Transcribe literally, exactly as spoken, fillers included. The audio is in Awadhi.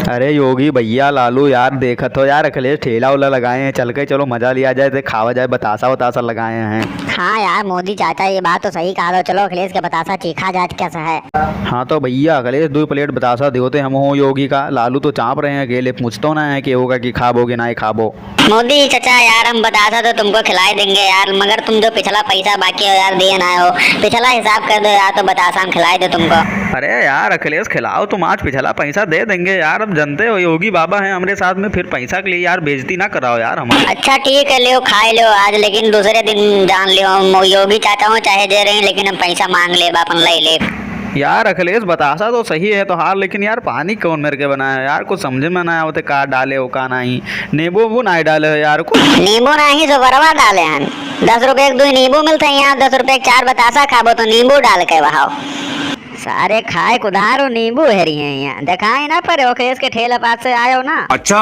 अरे योगी भैया, लालू यार, देखत हो यार, अखिलेश ठेला उला लगाए हैं, चल के चलो मजा लिया जाए, ते खावा जाए, बतासा वतासा लगाए हैं। हाँ यार मोदी चाचा, ये बात तो सही कहा दो, चलो अखिलेश के बतासा चीखा जाए कैसा है। हाँ तो भैया, अखिलेश दो प्लेट बतासा दियो ते हम हो योगी का, लालू तो चाप रहे हैं अकेले, पूछतो ना है कि होगा कि खाबो कि ना खाबो। मोदी चाचा यार, हम बतासा तो तुमको खिलाई देंगे यार, मगर तुम जो पिछला पैसा बाकी हो यार, दिए ना हो, पिछला हिसाब कर दो यार, तो बतासा हम खिलाई दो तुमको। अरे यार अखिलेश, खिलाओ तुम, आज पिछला पैसा दे देंगे यार। अब जनते हो योगी बाबा हैं हमरे साथ में, फिर पैसा के लिए यार बेइज्जती ना कराओ यार हमारी। अच्छा ठीक है, लियो खाए लियो आज, लेकिन दूसरे दिन जान लियो, हम योगी चाचा हो चाहे जे रही, लेकिन हम पैसा मांग लेब, अपन ले लेब। यार अखिलेश, बतासा तो सही है तोहार, लेकिन यार पानी कौन मेर के बनाया यार, कुछ समझ में ना आवते का डाले हो का नहीं। नींबू उबू नाहीं डाले हो यार कुछ। नींबू नाहीं, सुपरवा डाले हन। दस रुपए के दुई नींबू मिलते हैं यहाँ, दस रुपए के चार बतासा खाबो तो नींबू डाल के बहाओ। सारे खाए के उधार हो नींबू हेरी हैं यहाँ, देखाई ना पड़े अखिलेश के ठेला पास से आयो ना। अच्छा।